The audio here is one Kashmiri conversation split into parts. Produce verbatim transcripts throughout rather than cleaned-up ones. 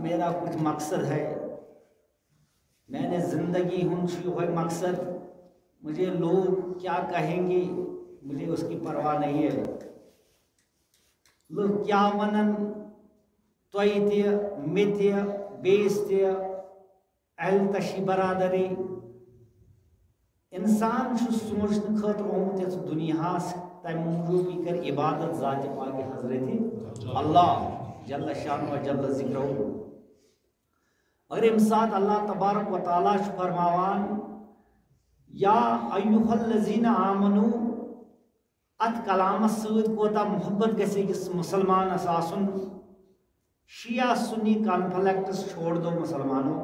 میرا کچھ مقصد ہے، میانہِ زندگی ہُنٛد چھُ یِہوٚے مقصد، مجھے لوگ کیا کہیں گے، مجھے اس کی پرواہ نہیں ہے۔ لُکھ کیٛاہ وَنَن تۄہہِ تہِ، مےٚ تہِ، بیٚیِس تہِ، اہل تشیع برادری۔ اِنسان چھُ سونٛچنہٕ خٲطرٕ آمُت یَتھ دُنیاہَس، تَمہِ موٗجوٗب یہِ کَرِ عبادت ذاتِ پاکِ حضرتِ اللہ جل شانہ و جل ذکرہ۔ مگر ییٚمہِ ساتہٕ اللہ تبارک و تعالیٰ چھُ فرماوان، یا ایہا الذین آمنو، اتھ کلامس سۭتۍ کوتاہ محبت گژھِ أکِس مسلمانس آسُن۔ شیعہ سنی کانفلیکٹس چھوڑ دو مسلمانو،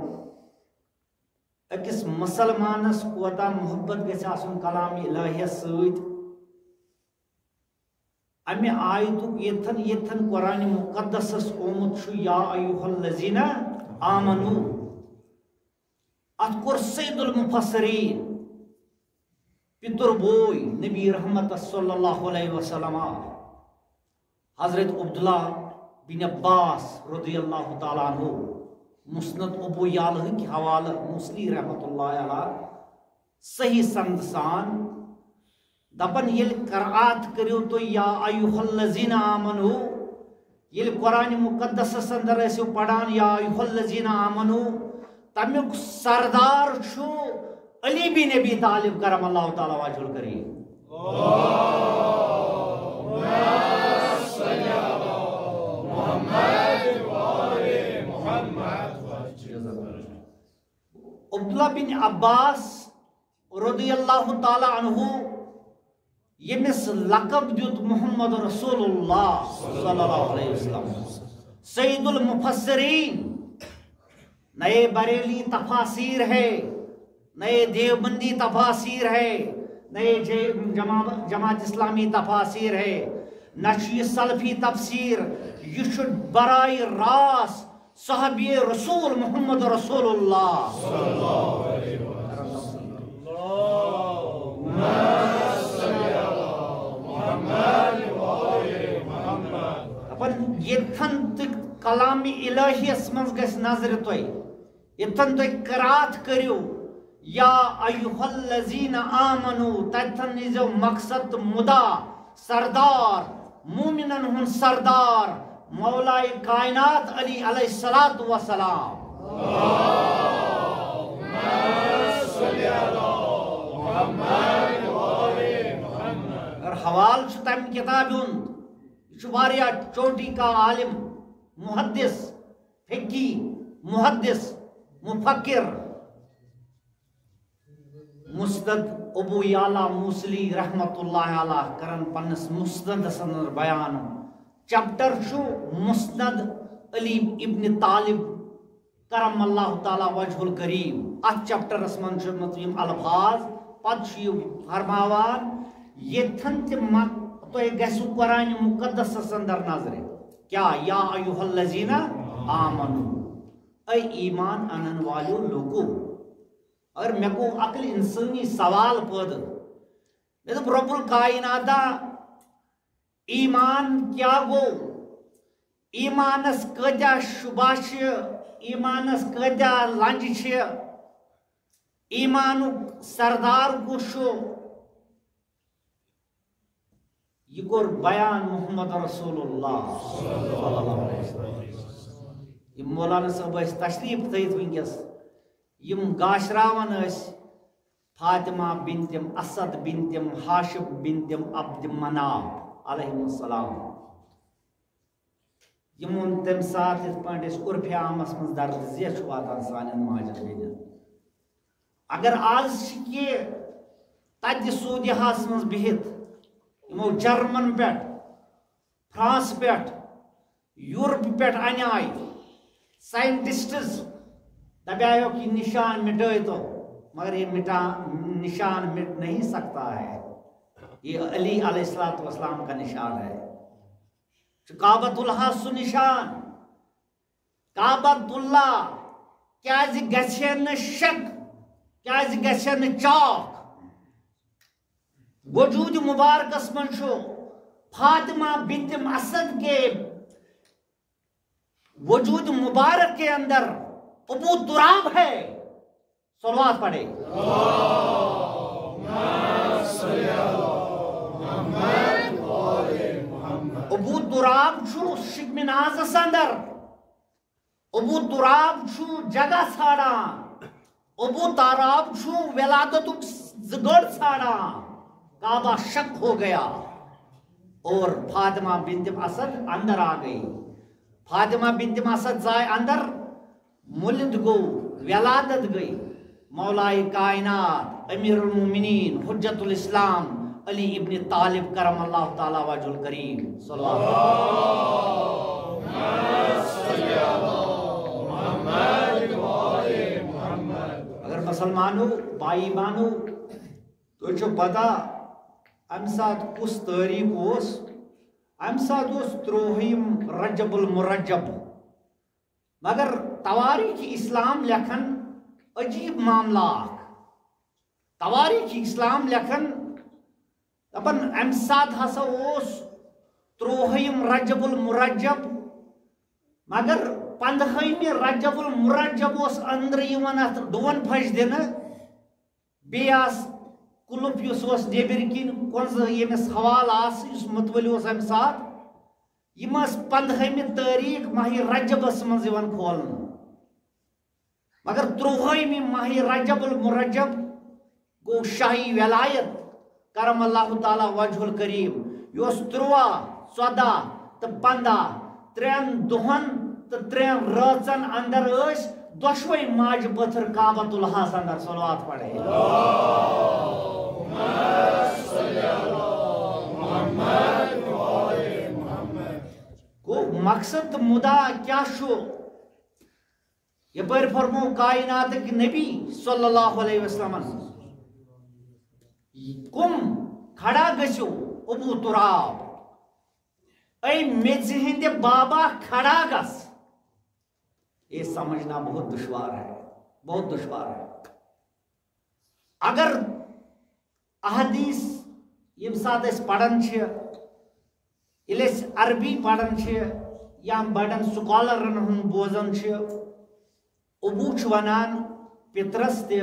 أکِس مسلمانس کوتاہ محبت گژھِ آسُن کلام الہیس سۭتۍ۔ امہِ آیتُک یتھن یتھن قرآن مقدسس آمُت چھُ، یا ایہا الذین آمنو، اتھ کوٚر سید المفسرین، پتر بوے نبی رحمت صلی اللہ علیہ وسلم، حضرت عبداللہ بن عباس رضی اللہ تعالیٰ عنہ، مسند ابو یعلہ کہِ حوالہٕ، موصلی رحمت اللہ علیہ، صحیح سند سان دپان، ییٚلہِ قرات کٔرِو تُہۍ یا ایہا الذین آمنو، ییٚلہِ قرآن مقدسس اندر ٲسِو پران یا ایہا الذین آمنو، تمیُک سردار چھُ علی بن ابی طالب کرم اللہ تعالیٰ وجہ الکریم۔ عبداللہ بن عباس رضی اللہ تعالیٰ عنہ، ییٚمِس لقب دیُت محمد رسول اللہ صلی اللہ علیہ وسلم، سید المفسرین، نہ یہ بریلی تفاسیر ہے، نہ یہ دیوبندی تفاسیر ہے، نہ یہ جے-، جما-، جماعت اسلامی تفاسیر ہے، نہ چھُ یہِ سلفی تفسیر، یہِ چھُ براہ راست صحابی رسول محمد رسول اللہ۔ دپان یتھن تہِ کلام الہیس منٛز گژھِ نظرِ تۄہہِ، یتھن تُہۍ قرات کٔرِو، یا ایہا الذین آمنو، تتھن نیٖزیو مقصد تہٕ مُدا، سردار، مومنن ہُنٛد سردار، مولائے کائنات علی علیہ الصلوۃ والسلام۔ اگر حوالہٕ چھُ تمہِ کتابہِ ہُنٛد، یہِ چھُ واریاہ چوٹی کا عالم، محدث، فقی، محدث، مفکر، مسند ابو یعلا موصلی رحمت اللہ علیہ کران پننس مسندس اندر بیان۔ چیپٹر چھُ مسند علی ابن طالب کرم اللہ تعالیٰ وجہ الکریم۔ اتھ چیپٹرس منٛز چھُ مطلب یِم الفاظ، پتہٕ چھُ یہِ فرماوان، ییٚتھن تہِ مہ-، تۄہہِ گژھِو قرآن مقدسس اندر نظرِ، کیا یا ایہا الذین آمنو، اے ایمان انن والیو لوکو۔ اور مےٚ گوٚو عقل انسٲنی سوال پٲدٕ۔ مےٚ دوٚپ، رب الکائناتہ، ایمان کیا گوٚو؟ ایمانس کۭتیاہ شعبہ چھِ؟ ایمانس کۭتیاہ لنجہِ چھِ؟ ایمانُک سردار کُس چھُ؟ یہِ کوٚر بیان محمد رسول اللہ صلی اللہ علیہ وسلم۔ یِم مولانا صٲب ٲسۍ تشریف تھٲیِتھ وٕنکیٚس، یِم گاشراوان ٲسۍ فاطمہ بنت اسد بنت ہاشم بنت عبد مناف علیہم السلام۔ یِمن تَمہِ ساتہٕ یِتھ پٲٹھۍ اَسہِ عرفِ عامس منٛز درد زیچھ چھُ واتان سانٮ۪ن ماجن بیٚنٮ۪ن۔ اگر آز چھِ کہِ تَتہِ سعودیاہس منٛز بِہِتھ یِمو جرمن پٮ۪ٹھ، فرانس پٮ۪ٹھ، یورپ پٮ۪ٹھ اَنہِ آیہِ سائنٹسٹس، دَپیٛاوکھ، یہِ نشان مٹٲے تو، مگر یہ مٹا-، نشان مٹ نہیں سکتا ہے، یہ علی علیہ الصلوۃ والسلام کا نشان ہے۔ چھُ کعبۃ اللہ سُہ نشان۔ کعبۃ اللہ کیازِ گژھِ ہے نہٕ شک، کیازِ گژھِ ہے نہٕ چاک؟ وجود مبارکس منٛز چھُ فاطمہ بنت اسد کے وجود مبارک کے اندر ابو تراب ہے۔ صلوات پڑھے۔ ابو تراب چھُ شکم نازس اندر۔ ابو تراب چھُ جگہ ژھانڈان۔ ابو تراب چھُ ولادتُک زگڑ ژھانڈان۔ کعبہ شک ہو گیا اور فاطمہ بنت اسد اندر آ گئی۔ فاطمہ بنت اسد زائے اندر، ملد گو، ولادت گئی۔ مولائے کائنات، امیر المومنین، حجت الاسلام، علی ابن طالب کرم اللہ تعالی وجہ الکریم۔ صلوات۔ اگر مسلمانو، بھائی بانو، تُہۍ چھو پتہ، امہِ ساتہٕ کُس تٲریٖخ اوس؟ امہِ ساتہٕ اوس ترٛوہِم رجب المرجب۔ مگر تواریخ اسلام لیکھن عجیب معاملہ اکھ۔ تواریخ اسلام لیکھن، دپان امہِ ساتہٕ ہسا اوس ترٛوہِم رجب المرجب، مگر پندہٲیمہِ رجب المرجب اوس أنٛدرٕ یِوان اتھ ڈوٗن پھش دِنہٕ۔ بیٚیہِ آس کُلُف یُس اوس نیٚبٕرۍ کِنۍ کۄنٛزٕ ییٚمِس حوالہٕ آسہٕ، یُس مُتوَلہِ اوس اَمہِ ساتہٕ، یِم ٲس پنٛدہٲیمہِ تٲریٖخ ماہِ رجبس منٛز یِوان کھولنہٕ۔ مگر تُرٛوہٲیمہِ ماہِ رجب المرجب گوٚو شاہی ولایت کرم اللہ تعالیٰ وجہ الکریم، یہِ اوس تُرٛواہ، ژۄداہ تہٕ پنٛداہ، ترٛٮ۪ن دۄہن تہٕ ترٛٮ۪ن رٲژن اندر ٲسۍ دۄشوے ماجہِ پٔتھر کعبۃ اللہس اندر صلوات پڑھے۔ گوٚو مقصد تہٕ مُدا کیٛاہ چھُ؟ یپٲرۍ فرموو کائناتٕکۍ نبی صلی اللہ علیہ وسلمن، کُم کھڑا گٔژھِو ابو تراب، اے میٚژِ ہٕنٛدِ بابا کھڑا گژھ۔ یہ سمجھنا بہت دشوار ہے، بہت دشوار ہے۔ اگر احادیث ییٚمہِ ساتہٕ أسۍ پران چھِ، ییٚلہِ أسۍ عربی پران چھِ یا بڑٮ۪ن سکالرن ہُنٛد بوزان چھِ، ابو چھُ ونان پترس تہِ،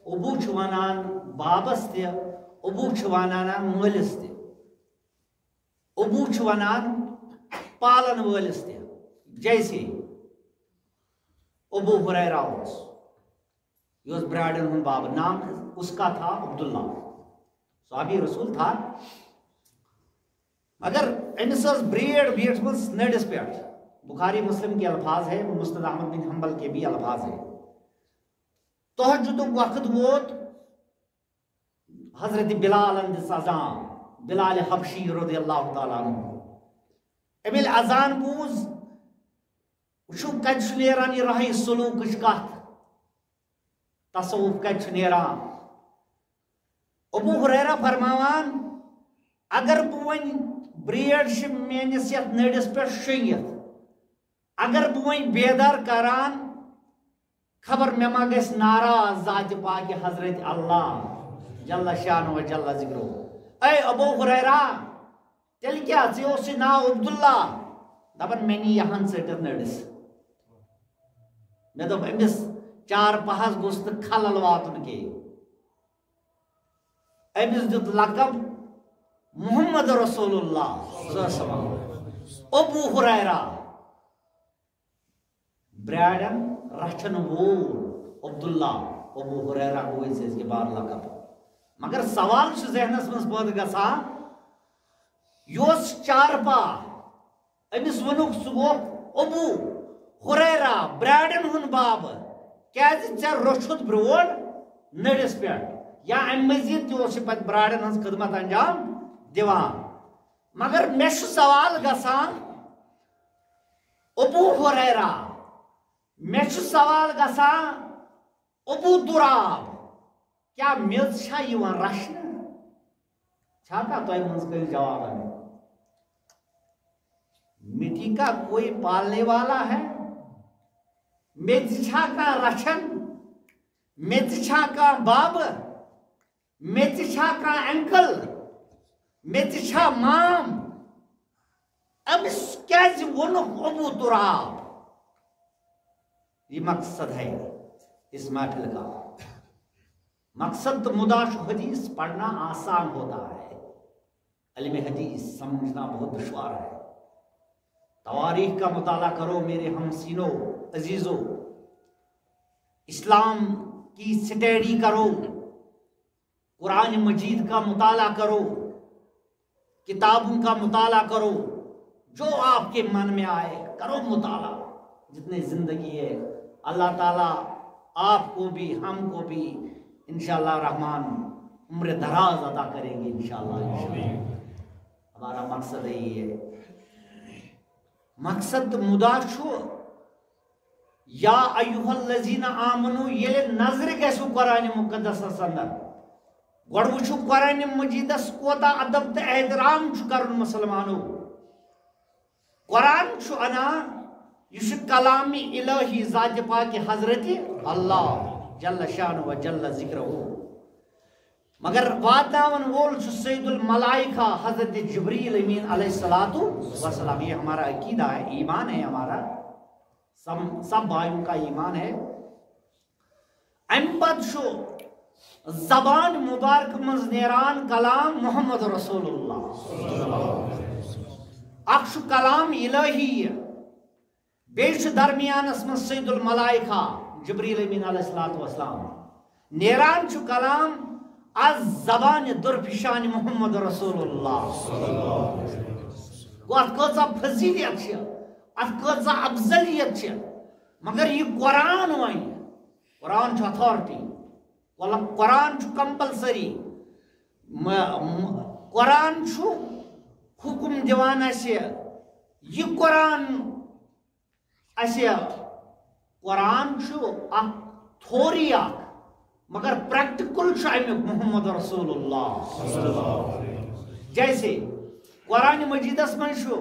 ابو چھُ ونان بابس تہِ، ابو چھُ ونان مٲلِس تہِ، ابو چھُ ونان پالن وٲلِس تہِ۔ جیسے ابو ہریرہ اوس، یہِ اوس برٛاڈن ہُنٛد باب، نام اس کا تھا عبداللہ، صحابی رسول تھا۔ مگر أمِس ٲس برٛیڈ بیٖٹھمٕژ نٔرِس پٮ۪ٹھ۔ بخاری مسلم کے الفاظ ہے، مسند احمد بن حنبل کے بھی الفاظ ہے۔ تہجدُک وقت ووت، حضرت بلالن دِژ اذان، بلال حبشی رضی اللہ تعالیٰ عنہ۔ أمۍ ییٚلہِ اذان بوٗز، وٕچھِو کتہِ چھُ نیران یہِ راہِ سلوٗکٕچ کتھ، تصوف کتہِ چھُ نیران۔ ابو ہریرہ فرماوان، اگر بہٕ وۄنۍ برٛیڈ چھِ میٲنِس یتھ نٔرِس پٮ۪ٹھ شٔنگِتھ، اگر بہٕ وۄنۍ بیدار کران، خبر مےٚ ما گژھِ ناراض ذاتِ پاکہِ حضرت اللہ جل شانہ و جل ذکرہ۔ اے ابو ہریرہ، تیٚلہِ کیٛاہ؟ ژےٚ اوسُے ناو عبداللہ۔ دپان، مےٚ نی یہِ ہن ژٔٹِتھ نٔرِس۔ مےٚ دوٚپ، أمِس چارپاہس گوٚژھ نہٕ خلل واتُن کینٛہہ۔ أمِس دیُت لقب محمد رسول اللہ صلی اللہ علیہ وسلم۔ ابو ہریرہ، برٛاڈن رچھن وول عبداللہ، ابو ہریرہ گوٚو أزۍ أزۍ کہِ بار لقب۔ مگر سوال چھُ ذہنس منٛز پٲدٕ گژھان، یہِ اوس چارپاہ، أمِس ووٚنُکھ، ژٕ گوکھ ابو ہریرہ، برٛاڈن ہُنٛد باب، کیٛازِ ژےٚ روٚچھُتھ برٛوڈ نٔرِس پٮ۪ٹھ؟ یا امہِ مٔزیٖد تہِ اوس یہِ پتہٕ برٛاڈن ہٕنٛز خدمت انجام دِوان۔ مگر مےٚ چھُ سوال گژھان، ابو ہریرہ، مےٚ چھُ سوال گژھان، ابو تراب، کیٛاہ میٚژ چھا یِوان رچھنہٕ؟ چھا کانٛہہ تۄہہِ منٛز کٲنٛسہِ جواب اَنہِ؟ مٹی کا کوئی پالنے والا ہے؟ میٚژِ چھا کانٛہہ رچھان؟ میٚژِ چھا کانٛہہ بابہٕ؟ میٚژِ چھا کانٛہہ انکل؟ میٚژِ چھا مام؟ أمِس کیٛازِ ووٚنُکھ ابو تراب؟ یہ مقصد ہے اس محفل کا۔ مقصد تو مدعا شو حدیث پڑھنا آسان ہوتا ہے، علم حدیث سمجھنا بہت دشوار ہے۔ تواریخ کا مطالعہ کرو میرے ہم سینو عزیزو، اسلام کی سٹڈی کرو، قرآن مجید کا مطالعہ کرو، کتابوں کا مطالعہ کرو، جو آپ کے من میں آئے کرو مطالعہ۔ جتنی زندگی ہے، اللہ تعالیٰ آپ کو بھی، ہم کو بھی انشاءاللہ رحمان عمر دراز عطا کریں گے انشاءاللہ۔ ہمارا مقصد یہی ہے۔ مقصد مدعا چھو، یا ایہا الذین آمنو، ییٚلہِ نظرِ گژھو قرآن مقدسس اندر، گۄڈٕ وٕچھو قرآن مجیدس کوتاہ ادب تہٕ احترام چھُ کرُن مسلمانو۔ قرآن چھُ انان، یہِ چھُ کلام الہی، ذات پاک حضرت اللہ جل شانہ و جل ذکرہ۔ مگر واتناون وول چھُ سید الملائکہ حضرت جبریل امین علیہ الصلوۃ والسلام۔ یہ ہمارا عقیدہ ہے، ایمان ہے ہمارا، سب سب بھائیوں کا ایمان ہے۔ امہِ پتہٕ چھُ زبان مبارک منٛز نیران کلام محمد رسول اللہ۔ اکھ چھُ کلام الہی، بیٚیہِ چھُ درمیانس منٛز سید الملائکہ جبریل امین علیہ الصلوۃ والسلام۔ نیران چھُ کلام از زبان درپیشان محمد رسول اللہ۔ گوٚو، اتھ کۭژاہ فضیلیت چھِ، اتھ کۭژاہ افضلیت چھِ۔ مگر یہِ قرآن وۄنۍ، قرآن چھُ اتھارٹی، قرآن چھُ کمپلسری۔ قرآن چھُ حکم دِوان اسہِ۔ یہِ قرآن اسہِ، قرآن چھُ اکھ تھوری اکھ، مگر پریکٹیکل چھُ امیُک محمد رسول اللہ۔ جیسے قرآن مجیدس منٛز چھُ،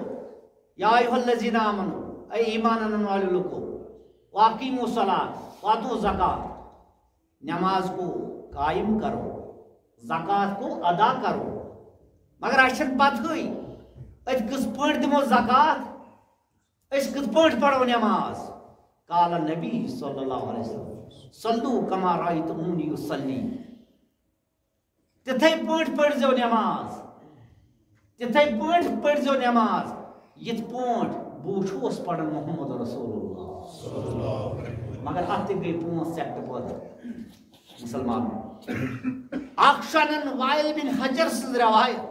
یا ایہا الذین آمنو، اے ایمان انن والے لوکو، واقیموا الصلاۃ وآتوا الزکوۃ، نماز کو قائم کرو، زکوٰۃ کو ادا کرو۔ مگر اسہِ چھنہٕ پتہٕے، أسۍ کِتھ پٲٹھۍ دِمو زکوٰۃ؟ أسۍ کِتھ پٲٹھۍ پرو نماز؟ قال نبی صلی اللہ علیہ وسلم، صلوا کما رأیتمونی اصلی۔ تِتھے پٲٹھۍ پٔرزیو نماز، تِتھے پٲٹھۍ پٔرزیو نماز، یِتھ پٲٹھۍ بہٕ وٕچھوس پران محمد رسول اللہ۔ مگر اتھ تہِ گٔے پانٛژھ سیکٹ پٲدٕ مسلمانن۔ اکھ چھُ انان وائل بن حجر سٕنٛز روایت،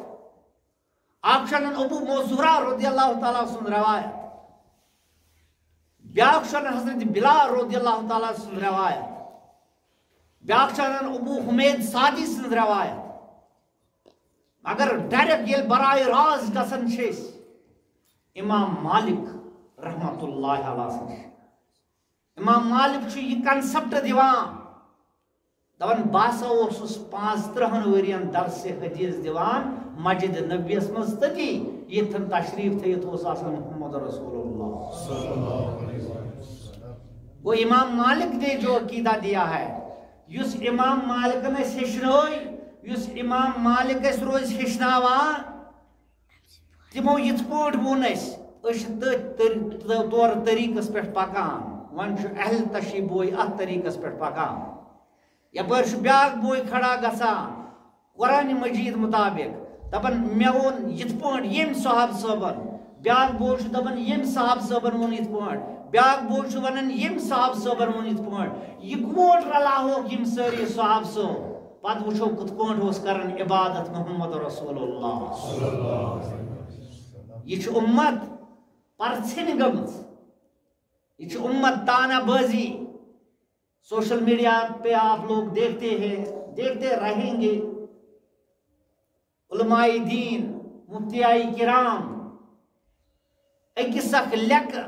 اکھ چھُ انان ابو موزورہ رضی اللہ تعالیٰ سٕنٛز روایت، بیاکھ چھُ انان حضرت بلال رضی اللہ تعالیٰ سٕنٛز روایت، بیاکھ چھُ انان ابو حمید سعدی سٕنٛز روایت۔ مگر ڈائریکٹ ییٚلہِ براہ راست گژھان چھِ أسۍ امام مالک رحمت اللہ علیہ سٕنٛز، امام مالک چھُ یہِ کنسپٹ دِوان، دپان، بہٕ ہسا اوسُس پانٛژترٕہن ؤرین درسِ حدیث دِوان مسجد نبویس منٛز، تٔتی ییٚتھٮ۪ن تشریف تھٲیِتھ اوس آسان محمد رسول اللہ۔ گوٚو، امام مالک نے جو عقیدہ دیا ہے، یُس امام مالکن اسہِ ہیٚچھنٲے، یُس امام مالک اسہِ روزِ ہیٚچھناوان، تِمو یِتھ پٲٹھۍ ووٚن اسہِ، أسۍ چھِ تٔتھۍ تر-، تورٕ طریٖقس پٮ۪ٹھ پکان۔ وۄنۍ چھُ اہل تشیع بوے اتھ طریٖقس پٮ۪ٹھ پکان۔ یپٲرۍ چھُ بیاکھ بوے کھڑا گژھان قرآن مجید مطابق، دپان، مےٚ ووٚن یِتھ پٲٹھۍ ییٚمۍ صحابہٕ صٲبن، بیاکھ بوے چھُ دپان، ییٚمۍ صحابہٕ صٲبن ووٚن یِتھ پٲٹھۍ، بیاکھ بوے چھُ ونان، ییٚمۍ صحابہٕ صٲبن ووٚن یِتھ پٲٹھۍ۔ یِکوٹ رلاوہوکھ یِم سٲری صحابہٕ صٲب، پتہٕ وٕچھو کِتھ پٲٹھۍ اوس کران عبادت محمد رسول اللہ۔ یہِ چھِ اُمت پرژھِنۍ گٔمٕژ، یہِ چھِ اُمت تانہ بٲزی۔ سوشل میڈیا پہ آپ لوگ دیکھتے ہیں، دیکھتے رہیں گے۔ علماء دین، مفتیاء کرام، أکِس اکھ لیٚکہٕ،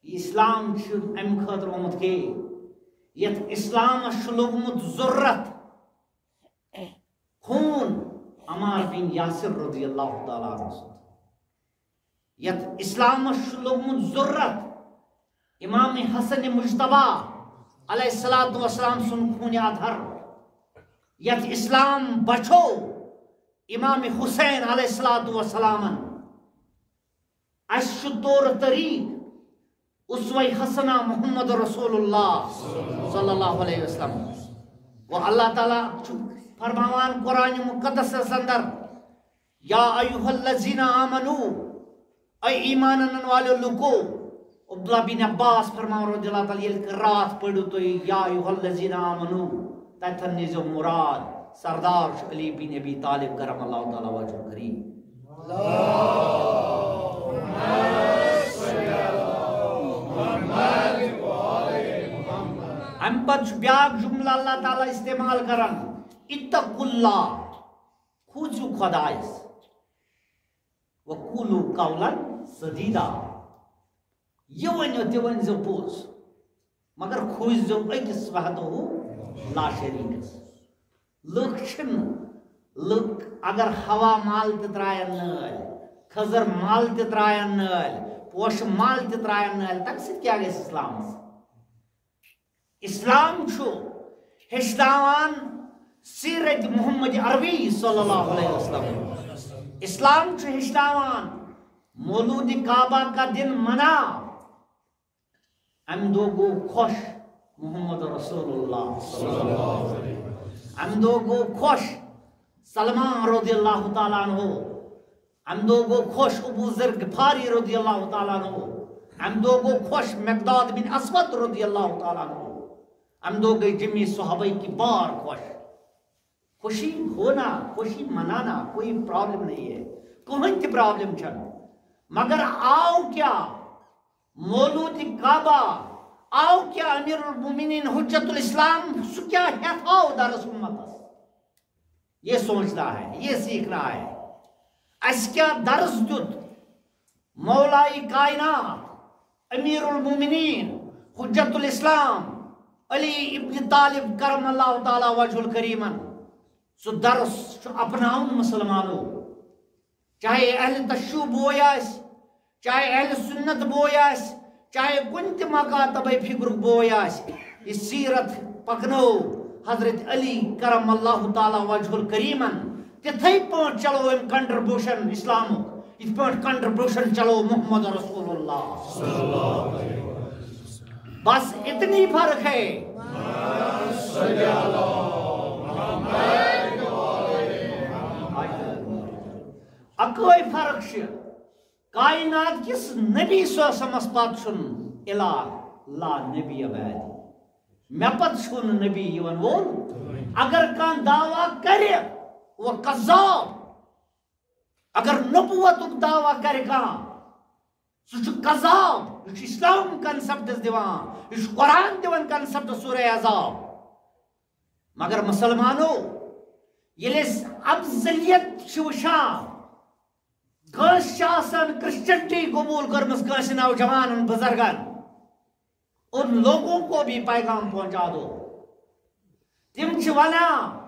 یہِ اسلام چھُ امہِ خٲطرٕ آمُت کہِ یتھ اسلامس چھُ لوٚگمُت ضرورت خوٗن عمار بن یاسر رضی اللہ تعالیٰ عنہ سُنٛد۔ یتھ اسلامس چھُ لوٚگمُت ضرورت امام حسن مجتبیٰ علیہ الصلوۃ والسلام سُنٛد خوٗنِ اطہر۔ یتھ اسلام بچو امام حسین علیہ الصلوۃ والسلامن۔ اسہِ چھُ طور طریق، اسوہ حسنہ محمد رسول اللہ صلی اللہ علیہ وسلم۔ گو اللہ تعالیٰ چھُ فرماوان قرآن مقدسس اندر، یا ایھا الذین آمنو، اے ایمان انن والو لوکو۔ عبداللہ بن عباس فرماوان رضی اللہ تعالیٰ، ییٚلہِ قرات پٔرِو تُہۍ یا ایھا الذین آمنو، تتھن نیٖزیو مراد، سردار چھُ علی بن ابی طالب کرم اللہ تعالیٰ وجہ کریم۔ امہِ پتہٕ چھُ بیاکھ جملہٕ اللہ تعالیٰ استعمال کران، اتقوا اللہ، کھوٗژِو خۄدایس، وقولوا قولا سدیدا، یہِ ؤنِو تہِ ؤنۍزیو پوٚز، مگر کھوٗژزیو أکِس وحدہ لا شریکس۔ لُکھ چھِنہٕ، لُکھ اگر ہوا مل تہِ ترٛاین نٲلۍ، کھٔزٕر مل تہِ ترٛاین نٲلۍ، پوشہٕ مل تہِ ترٛاین نٲلۍ، تَمہِ سۭتۍ کیٛاہ گژھِ اِسلامس؟ اسلام چھُ ہیٚچھناوان سیرت محمد عربی صلی اللہ علیہ وسلم۔ اسلام چھُ ہیٚچھناوان مولود کعبہ کا دن مناو۔ امہِ دۄہ گوٚو خۄش محمد رسول اللہ صلی اللہ علیہ وسلم۔ امہِ دۄہ گوٚو خۄش سلمان رضی اللہ تعالیٰ عنہ۔ امہِ دۄہ گوٚو خۄش ابو ذر غفاری رضی اللہ تعالیٰ عنہ۔ امہِ دۄہ گوٚو خۄش مقداد بن اسود رضی اللہ تعالیٰ عنہ۔ امہِ دۄہ گٔے جمی صحابہ کبار خۄش۔ خوشی ہونا، خوشی منانا، کوئی پرابلم نہیں ہے، کٕہٕنۍ تہِ پرابلم چھنہٕ۔ مگر آو کیا مولود کعبہ، آو کیا امیر المومنین حجت الاسلام، سُہ کیا ہیتھ آو درس امتس؟ یہ سوچنا ہے، یہ سیکھنا ہے۔ اسہِ کیا درس دیُت مولائے کائنات، امیر المومنین، حجت الاسلام، علی ابن طالب کرم اللہ تعالیٰ وجہ الکریمن؟ سُہ درس چھُ اپناوُن مسلمانو، چاہے اہل تشیع بوے آسہِ، چاہے اہل سنت بوے آسہِ، چاہے کُنہِ تہِ مکاتبے فکرُک بوے آسہِ، یہِ سیرت پکنٲو حضرت علی کرم اللہ تعالیٰ وجہ الکریمن، تِتھے پٲٹھۍ چلو أمۍ contribution اسلامُک، یِتھ پٲٹھۍ contribution چلو محمد رسول اللہ۔ بس اتنی فرق ہے۔ اکوے فرق چھِ، کائنات کس نبی صلی اللہ علیہ وسلمس پتہٕ چھُنہٕ الہ لا نبی بعدی۔ مےٚ پتہٕ چھُنہٕ نبی یِوان وول۔ اگر کانٛہہ دعویٰ کرِ، وہ کذاب۔ اگر نبوتُک دعویٰ کرِ کانٛہہ، سُہ چھُ کذاب۔ یہِ چھُ اسلام concepts دِوان، یہِ چھُ قرآن دِوان concept سورہ عذاب۔ مگر مسلمانو، ییٚلہِ أسۍ افضلیت چھِ وٕچھان، کٲنٛسہِ چھِ آسان Christianity قبول کٔرمٕژ، کٲنٛسہِ نوجوانن، بزرگن، ان لوگوں کو بھی پیغام پہنچا دو۔ تِم چھِ ونان،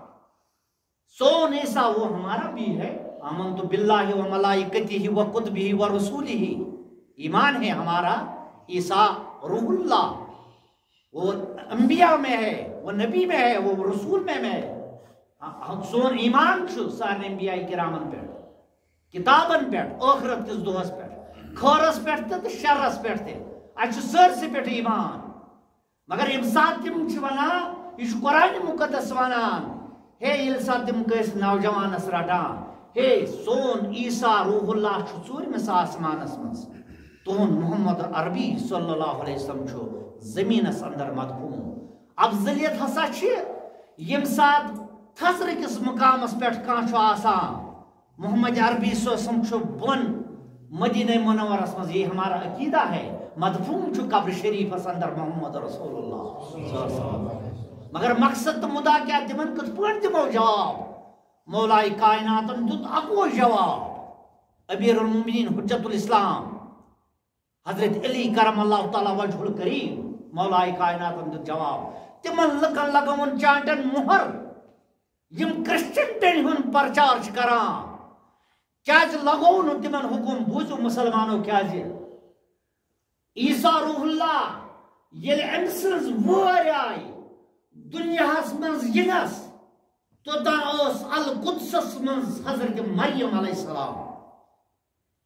سون عیسیٰ وہ ہمارا بھی ہے، آمنت باللہ و ملائکتہ و کتبہ و رسولہ، ایمان ہے ہمارا عیسیٰ روح اللہ، وہ انبیاء میں ہے، وہ نبی میں ہے، وہ رسول میں میں ہے۔ ہاں، ہاں، سون ایمان چھُ سارے انبیاء کرامن پہ، کتابن پہ، آخرت کس دۄہس پہ، خٲرس پہ تہٕ شرس پہ تہِ۔ اسہِ چھُ سٲرسٕے پہ ایمان۔ مگر ییٚمہِ ساتہٕ تِم چھِ ونان، یہِ چھُ قرآن مقدس ونان، ہے، ییٚلہِ ساتہٕ تِم کٲنٛسہِ نوجوانس رٹان، ہے، سون عیسیٰ روح اللہ چھُ ژوٗرمِس آسمانس منٛز، تُہُنٛد محمد عربی صلی اللہ علیہ وسلم چھُ زمینس اندر مدفون۔ افضلیت ہسا چھِ ییٚمہِ ساتہٕ تھزرٕ کِس مقامس پٮ۪ٹھ کانٛہہ چھُ آسان، محمد عربی صلی اللہ علیہ وسلم چھُ بۄن مدینہ منورس منٛز، یہ ہمارا عقیدہ ہے، مدفون چھُ قبر شریفس اندر محمد رسول اللہ صلی اللہ علیہ وسلم۔ مگر مقصد تہٕ مدعا کیٛاہ؟ تِمن کِتھ پٲٹھۍ دِمو جواب؟ مولائے کائناتن دیُت اکوے جواب، امیر المومنین حجت الاسلام حضرت علی کرم اللہ تعالیٰ وجہ الکریم، مولائے کائناتن دیُت جواب۔ تِمن لُکن لگٲوٕن چانٹن مُہر، یِم Christianity ہُنٛد پرچار چھِ کران۔ کیازِ لگوو نہٕ تِمن حکم؟ بوٗزِو مسلمانو، کیازِ؟ عیسیٰ روح اللہ ییٚلہِ أمۍ سٕنٛز وٲرۍ آیہِ دُنیاہس منٛز یِنس، توٚتام ٲس القدسس منٛز حضرت مریم علیہ السلام۔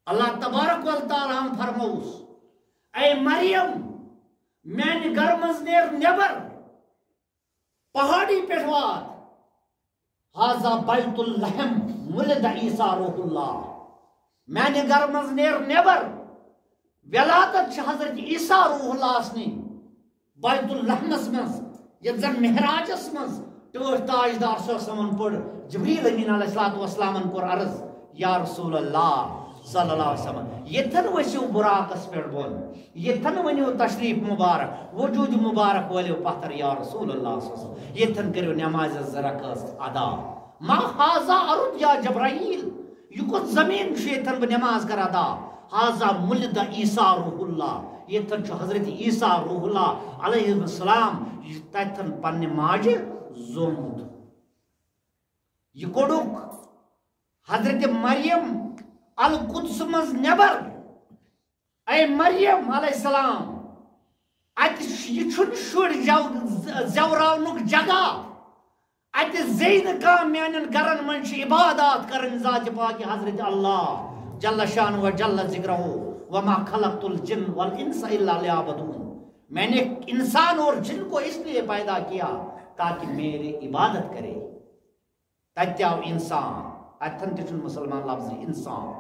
اللہ تبارک و تعالیٰ ہن فرمووُس، اے مریم، میانہِ گرٕ منٛز نیر نٮ۪بر، پہاڑی پٮ۪ٹھ وات۔ ہذا بیت اللحم ولد عیسیٰ روح اللہ۔ میانہِ گرٕ منٛز نیر نٮ۪بر۔ ولادت چھِ حضرت عیسیٰ روح اللہ سٕنٛدِ بیت اللحمس منٛز، یتھ زن معراجس منٛز ٹٲٹھۍ تاجدار صلی اللہ علیہ وسلمن پوٚر۔ جبریل امین علیہ الصلوۃ والسلامن کوٚر عرض، یا رسول اللہ صلی اللہ علیہ وسلم، یتھن ؤسِو براقس پٮ۪ٹھ بۄن، یتھن ؤنِو تشریف مبارک، وجود مبارک وٲلِو پتھر، یا رسول اللہ صلی اللہ علیہ وسلم، یتھن کٔرِو نمازِ زٕ رکعت ادا۔ ما هذا ارد یا جبرائیل، یہِ کۄس زمین چھُ ییٚتٮ۪ن بہٕ نماز کرٕ ادا؟ هذا ملد عیسیٰ روح اللہ، ییٚتٮ۪ن چھُ حضرت عیسیٰ روح اللہ علیہ السلام، یہِ تتٮ۪ن پننہِ ماجہِ زومُت۔ یہِ کوٚڑُکھ حضرت مریم القدس منٛز نٮ۪بر۔ اے مریم علیہ السلام، اتہِ چھُ، یہِ چھُنہٕ شُرۍ زٮ۪و-، زٮ۪وراونُک جگہ۔ اتہِ زیٚیہِ نہٕ کانٛہہ۔ میانٮ۪ن گرن منٛز چھِ عبادات کرٕنۍ ذاتِ پاکِ حضرت اللہ جل شانہ و جل ذکرہ۔ وما خلقت الجن والانس الا لیعبدون۔ میں نے انسان اور جن کو اس لیے پیدا کیا تاکہ میری عبادت کرے۔ تتہِ تہِ آو انسان، اتھن تہِ چھُنہٕ مسلمان لفظ انسان،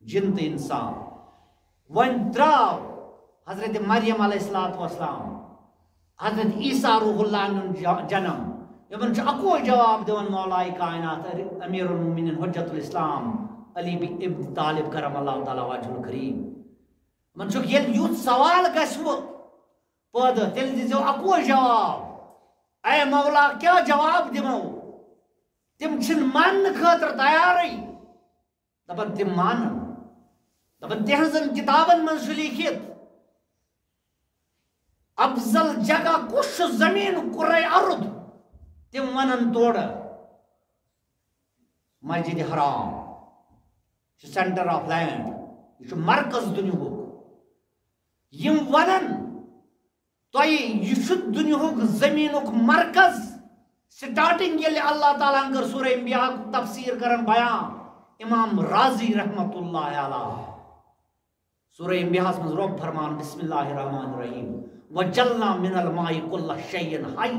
جن تہٕ انسان۔ وۄنۍ ترٛاو حضرت مریم علیہ الصلوۃ والسلام، حضرت عیسیٰ روح اللہ نیُن ج-، جنم۔ یِمن چھُ اکوے جواب دِوان مولائے کائنات امیر المومنین حجت الاسلام علی بن ابی طالب کرم اللہ تعالیٰ وجہ الکریم۔ یِمن چھُکھ ییٚلہِ یُتھ سوال گژھِ وٕ پٲدٕ، تیٚلہِ دیٖزیو اکوے جواب۔ اے مولا، کیٛاہ جواب دِمو؟ تِم چھِنہٕ ماننہٕ خٲطرٕ تیارٕے۔ دَپان تِم مانن۔ دَپان تِہنٛزن کِتابن منٛز چھُ لیٖکھِتھ، افضل جگہ کُس چھُ زٔمیٖن کرے ارض؟ تِم وَنن تورٕ مسجد حرام چھُ center of land، یہِ چھُ مرکز دُنیاہُک۔ یِم وَنن تۄہہِ، یہِ چھُ دُنیاہُک زٔمیٖنُک مرکز۔ Starting ییٚلہِ اللہ تعالیٰ ہن کٔر سورہ انبیاء ہُک تفسیٖر کران بیان، امام رازی رحمت اللہ علیہ، سورہ انبیاء ہس منٛز رۄب فرمان، بسم اللہ الرحمن الرحیم، وجعلنا من الماء کل شیء حی۔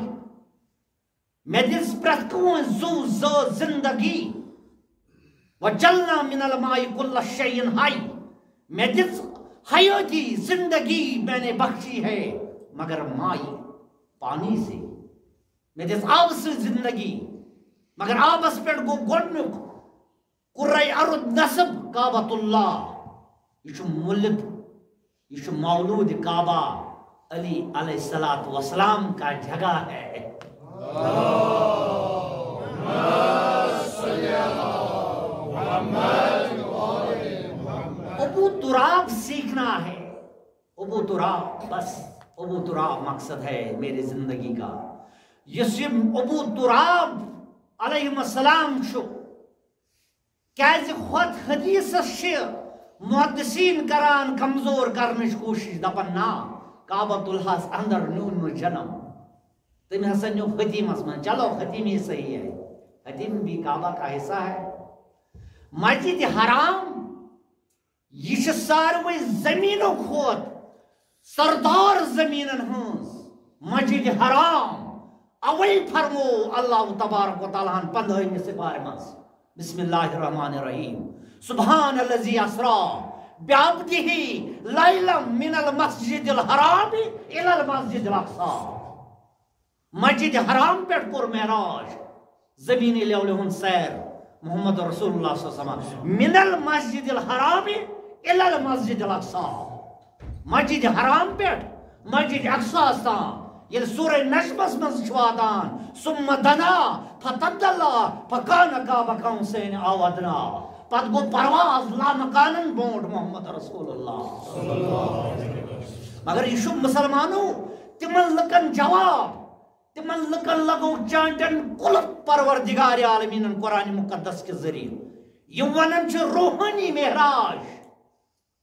مےٚ دِژ پرٛٮ۪تھ کٲنٛسہِ زُو زٲژ زِندگی۔ وجعلنا من الماء کل شیء حی۔ مےٚ دِژ حیٲتی زندگی میں نے بخشی ہے، مگر مائی، پانی سے۔ مےٚ دِژ آبہٕ سۭتۍ زندگی، مگر آبس پٮ۪ٹھ گوٚو گۄڈٕنیُک کرے ارض نصب کعبۃ اللہ۔ یہِ چھُ مُلد، یہِ چھُ مولود کعبہ علی علیہ الصلوۃ والسلام کا جگہ ہے۔ ابو تراب سیکھنا ہے، ابو تراب، بس ابو تراب مقصد ہے میری زندگی کا۔ یُس یہِ ابو تراب علیہ السلام چھُ، کیازِ ہۄتھ حدیثس چھِ محدثین کران کمزور کرنٕچ کوٗشِش، دپان نا، کعبۃ اللہس اندر نیوٗن نہٕ جنم، تٔمۍ ہسا نیوٗ حطیمس منٛز۔ چلو، حطیم ہی صحیح ہے، حطیم بھی کعبہ کا حصہ ہے۔ مسجد حرام، یہِ چھِ ساروٕے زٔمیٖنو کھۄتہٕ سردار زٔمیٖنن ہٕنٛز مسجد حرام۔ اوے فرمو اللہ تبارک و تعالیٰ ہن پندہٲیمہِ سپارِ منٛز، بسم اللہ الرحمن الرحیم، سبحان الذی اسری بعبدہ لیلا من المسجد الحرام الی المسجد الاقصی۔ مسجد حرام پٮ۪ٹھ کوٚر معراج، زمینی لیولہِ ہُنٛد سیر محمد رسول اللہ صلی اللہ علیہ وسلم، من المسجد الحرام الی المسجد الاقصی۔ مسجد حرام پٮ۪ٹھ مسجد اقصیٰ تام۔ ییٚلہِ سورہ نجمس منٛز چھُ واتان، ثم دنا فتدلی فکان قاب قوسین او ادنی، پتہٕ گوٚو پرواز لامکانن برونٛٹھ محمد رسول اللہ۔ مگر یہِ چھُ مسلمانو تِمن لُکن جواب، تِمن لُکن لگوو چانٹن قلف پروردگار عالمینن قرآن مقدس کے ذریعے۔ یِم ونان چھِ روحانی معراج۔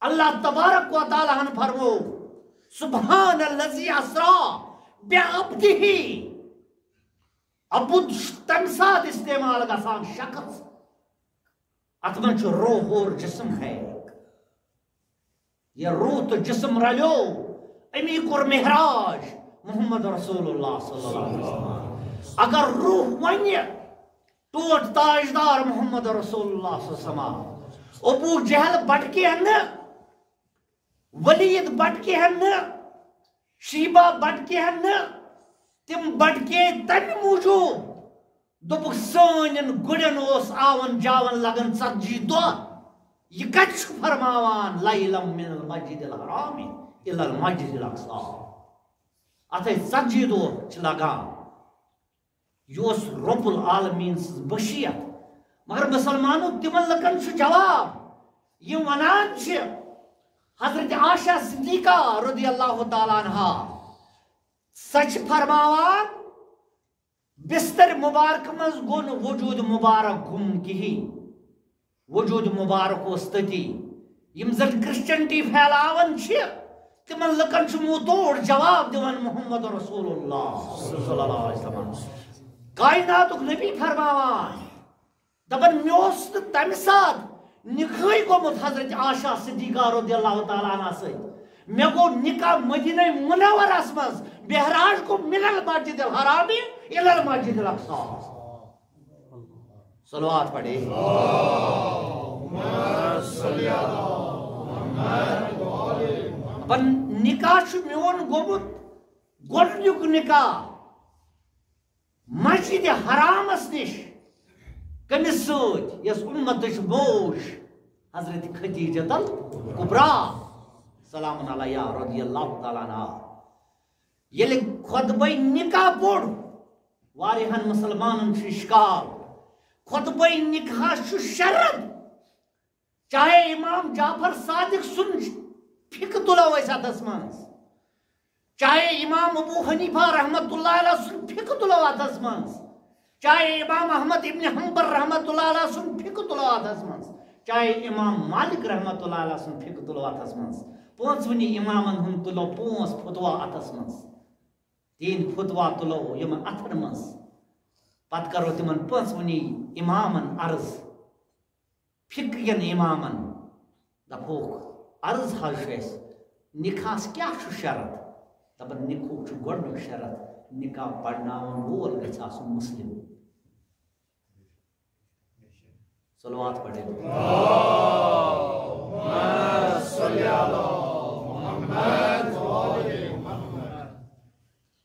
اللہ تبارک و تعالیٰ ہن فرمو، سبحان الذی اسری بعبدہ۔ عبد تمہِ ساتہٕ استعمال گژھان شخص، اتھ منٛز چھُ روح اور جسم ہے۔ یہِ روح تہٕ جسم رلیو، أمی کوٚر معراج محمد رسول اللہ صلی اللہ علیہ وسلم۔ اگر روح ونہِ ٹوٹھ تاجدار محمد رسول اللہ صلی اللہ علیہ وسلم، ابو جہل بٹکہِ ہن نہٕ، ولید بٹکہِ ہن نہٕ، شیبہ بٹکہِ ہن نہٕ، تِم بٹکے تمہِ موٗجوٗب۔ دوٚپُکھ، سٲنٮ۪ن گُرٮ۪ن اوس آون جاون لگان ژتجی دۄہ۔ یہِ کتہِ چھُ فرماوان، "لیلا من المسجد الحرام الی المسجد الاقصی"؟ اتھے ژتجی دۄہ چھِ لگان۔ یہِ اوس رب العالمین سٕنٛز مشیت۔ مگر مسلمانو، تِمن لُکن چھُ جواب۔ یِم ونان چھِ، حضرت عائشہ صدیقہ رضی اللہ تعالیٰ عنہا، سۄ چھِ فرماوان، بستر مبارک منٛز گوٚو نہٕ وجود مبارک گُم کِہیٖنۍ۔ وجود مبارک اوس تٔتی۔ یِم زن کرسچنٹی پھیلاوان چھِ، تِمن لُکن چھُ منہ توڑ جواب دِوان محمد رسول اللہ صلی اللہ علیہ وسلم۔ کائناتُک نبی فرماوان، دپان، مےٚ اوس نہٕ تمہِ ساتہٕ نکاحٕے گوٚمُت حضرت عائشہ صدیقہ رضی اللہ تعالیٰ عنہا سۭتۍ۔ مےٚ گوٚو نکاح مدینہ منورس منٛز، معراج گوٚو من المسجد الحرام الی المسجد الاقصی۔ صلوات پڑھے۔ دپان، نکاح چھُ میون گوٚمُت، گۄڈنیُک نکاح مسجد حرامس نِش۔ کٔمِس سۭتۍ؟ یۄس اُمتٕچ موج حضرت خدیجہ الکبریٰ سلام علیہا رضی اللہ تعالیٰ عنہا۔ ییٚلہِ خطبے نکاح پوٚر، واریاہن مسلمانن چھُ اشکال، خطبے نکاح چھُ شرط۔ چاہے امام جعفر صادق سُنٛد فقہ تُلو أسۍ اتھس منٛز، چاہے امام ابو حنیفہ رحمت اللہ علیہ سُنٛد فقہ تُلو اتھس منٛز، چاہے امام احمد ابن حنبل رحمت اللہ علیہ سُنٛد فقہ تُلو اتھس منٛز، چاہے امام مالک رحمت اللہ علیہ سُنٛد فقہ تُلو اتھس منٛز، پانٛژونی امامن ہُنٛد تُلو پانٛژھ فتوا اتھس منٛز، تِہنٛدۍ فتوا تُلو یِمن اتھن منٛز، پتہٕ کرو تِمن پانٛژونی امامن عرض۔ فقہ کٮ۪ن امامن دپوکھ، عرض حظ چھُ اَسہِ، نکاحس کیٛاہ چھُ شرط؟ دپان، نکاحُک چھُ گۄڈنیُک شرط، نکاح پرناون وول گژھِ آسُن مسلم۔ صلوات پڑھے۔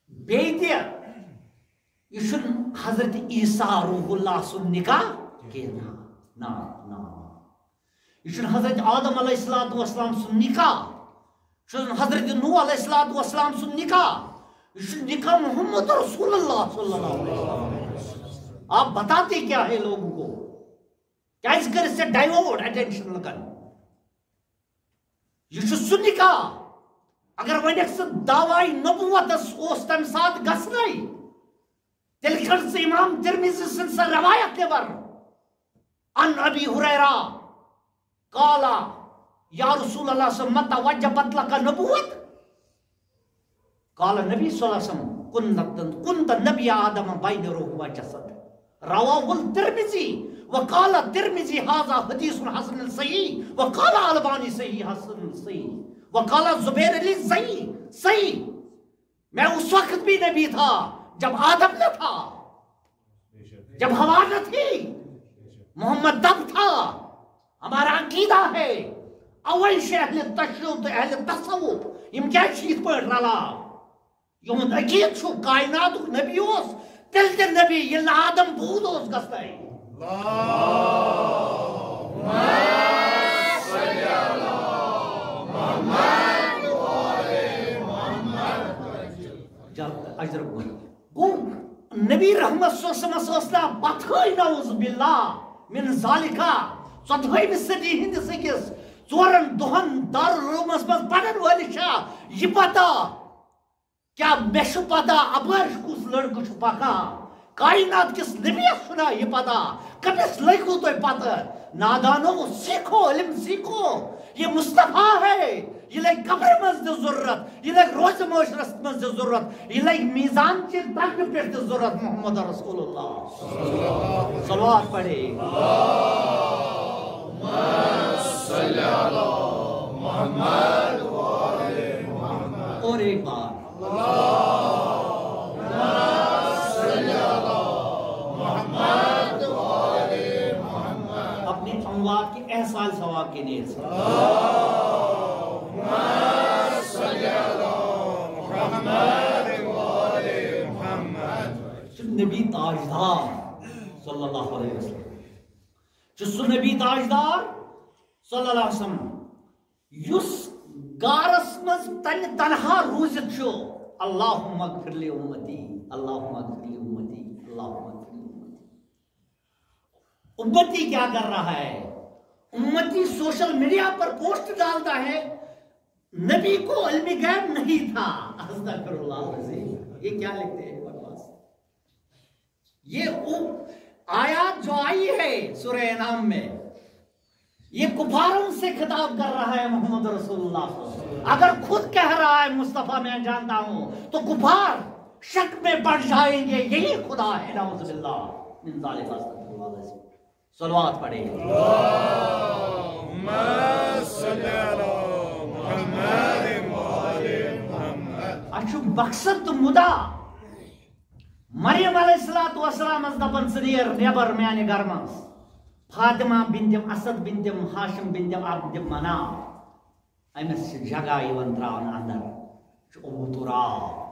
بیٚیہِ تہِ، یہِ چھُنہٕ حضرت عیسیٰ روح اللہ سُنٛد نکاح کینٛہہ۔ نہ، نہ، نہ۔ یہِ چھُنہٕ حضرت آدم علیہ الصلوۃ والسلام سُنٛد نکاح۔ یہِ چھُنہٕ حضرت نوح علیہ الصلوۃ والسلام سُنٛد نکاح۔ یہِ چھُ نکاح محمد رسول اللہ صلی اللہ علیہ وسلم۔ آپ بتاتے کیا ہے لوگوں کو؟ کیٛازِ کٔرِتھ ژےٚ divert attention لُکن؟ یہِ چھُ سُہ نکاح، اگر وۄنۍ سُہ دعوی نبوتس اوس تمہِ ساتہٕ گژھنَے، تیٚلہِ کٔڑ ژٕ امام ترمذی سٕنٛز سۄ روایت نٮ۪بر۔ عن ابی ہریرہ قال، یا رسول اللہ صلی اللہ علیہ وسلم، متى وجبت لك نبوة؟ قال النبي صلى الله عليه وسلم، كنت، كنت نبي آدم بين روح وجسد۔ رواه الترمذي، وقال الترمذي هذا حديث حسن صحيح، وقال الألباني صحيح حسن صحيح، وقال الزبير علي صحيح، صحيح۔ میں اس وقت بھی نبی تھا جب آدم نہ تھا، جب حوا نہ تھی، محمد تب تھا۔ ہمارا عقیدہ ہے، اول سے اہل تشیع تو اہل تصوف، یم کیا چیز پر رلا؟ یہند عقید چھو کائنات نبی اوس، تیل تیل نبی، یل آدم بود اوس گستے۔ جل اجر گو۔ گو نبی رحمت صلی اللہ علیہ وسلم ٲس نہٕ پتہٕے، نعوذ باللہ من ذالکا، ژۄدہٲیمہِ صدی ہٕنٛدِس أکِس ژورن دۄہن دارالعلومس منٛز پرن وٲلِس چھا یہِ پتہ؟ کیا مےٚ چھُ پتہ اپٲرۍ کُس لڑکہٕ چھُ پکان؟ کائنات کِس نبیَس چھُنا یہِ پتہ؟ کٔمِس لٔگوٕ تۄہہِ پتہ؟ نادانو، سیکھو، علم سیکھو۔ یہ مصطفیٰ ہے، یہ لگہِ قبرِ منٛز تہِ ضرورت، یہ لگہِ روزِ معاشرس منٛز تہِ ضرورت، یہ لگہِ میزان چہِ درجہِ پٮ۪ٹھ تہِ ضرورت۔ محمد رسول اللہ۔ صلوات پڑھے۔ محمد وآل محمد۔ اور ایک بار، اللهم صل على محمد وآل محمد۔ اپنے اموات کے احسان ثواب کے نیت سے۔ اللهم صل على محمد وآل محمد۔ نبی تاجدار صلی اللہ علیہ وسلم۔ چھُ سُہ نبی تاجدار صلی اللہ علیہ وسلم، یُس غارس منٛز تنہِ تنہا روٗزِتھ چھُ، اللهم اغفر لأمتي، اللهم اغفر لأمتي، اللهم اغفر لأمتي۔ امتی کیا کر رہا ہے؟ امتی سوشل میڈیا پر پوسٹ ڈالتا ہے، نبی کو علم غیب نہیں تھا۔ استغفر اللہ العظیم، یہ کیا لکھتے ہیں بکواس؟ یہ او-، آیات جو آئی ہے سورہ انعام میں، یہ کفاروں سے خطاب کر رہا ہے محمد رسول اللہ۔ اگر خود کہہ رہا ہے مصطفیٰ میں جانتا ہوں، تو کفار شک میں پڑ جائیں گے، یہی خدا ہے، نعوذ باللہ من ذالک، استغفر اللہ العظیم۔ صلوات پڑھیں۔ اللهم صل على محمد وآل محمد۔ اچھو مقصد تو مدا۔ مریم علیہ الصلوۃ والسلام ٲس دَپان، "ژٕ نیر نٮ۪بر میانہِ گرٕ منٛز۔" فاطمہ بنت اسد بنت ہاشم بنت عبد مناف، أمِس چھِ جگہ یِوان تراونہٕ اندر۔ چھُ ابو تراب۔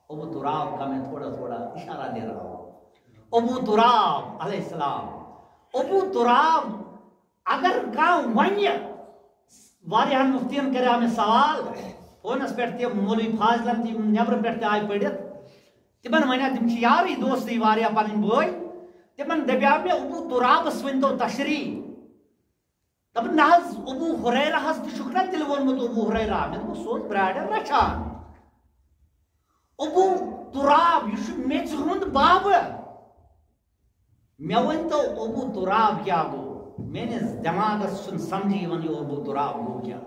ابو تراب کا میں تھوڑا تھوڑا اشارہ دے رہا ہوں۔ ابو تراب علیہ السلام۔ ابو تراب اگر کانٛہہ ونہِ، واریاہن مفتین کریو مےٚ سوال، فونس پٮ۪ٹھ تہِ، مولوی فاضلن تہِ، یِم نٮ۪برٕ پٮ۪ٹھ تہِ آیہِ پٔرِتھ، تِمن ونیو، تِم چھِ یارٕے دوستٕے واریاہ پنٕنۍ بٲے، تِمن دپیو مےٚ، ابو ترابس ؤنۍتو تشریح۔ دپان، نہ حظ، ابو ہریرہ حظ تہِ چھُکھ نہ تیٚلہِ ووٚنمُت ابو ہریرہ؟ مےٚ دوٚپُس، سُہ اوس برٛاڈر رچھان۔ ابو تراب، یہِ چھُ میٚژِ ہُنٛد بابہٕ۔ مےٚ ؤنۍ تو، ابو تراب کیٛاہ گوٚو؟ میٲنِس دٮ۪ماغس چھُنہٕ سمجھی یِوان، یہِ ابو تراب گوٚو کیٛاہ؟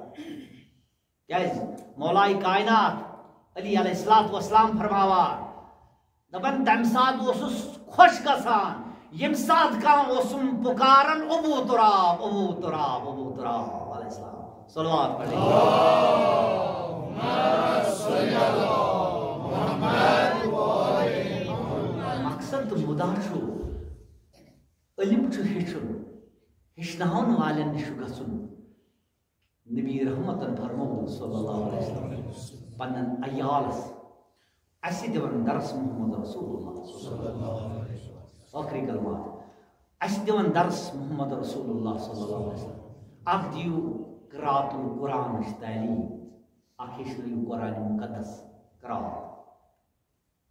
کیٛازِ؟ مولائے کائنات علی علیہ الصلوۃ والسلام فرماوان، دپان، تمہِ ساتہٕ اوسُس خۄش گژھان، ییٚمہِ ساتہٕ کانٛہہ اوسُم پُکاران، ابو تراب، ابو تراب، ابو تراب علیہ السلام۔ صلوات پڑھیں۔ مقصد تہٕ مُدا چھُ، علم چھُ ہیٚچھُن، ہیٚچھناوَن والٮ۪ن نِش چھُ گژھُن۔ نبی رحمتن فرموو صلی اللہ علیہ وسلم پنن عیالس، اسہِ دِوان درس محمد رسول اللہ صلی اللہ علیہ وسلم۔ ٲخری کلمات، اسہِ دِوان درس محمد رسول اللہ صلی اللہ علیہ وسلم۔ اکھ دِیِو قرات القرآنٕچ تعلیٖم، اکھ ہیٚچھنٲیِو قرآن مقدس قرات۔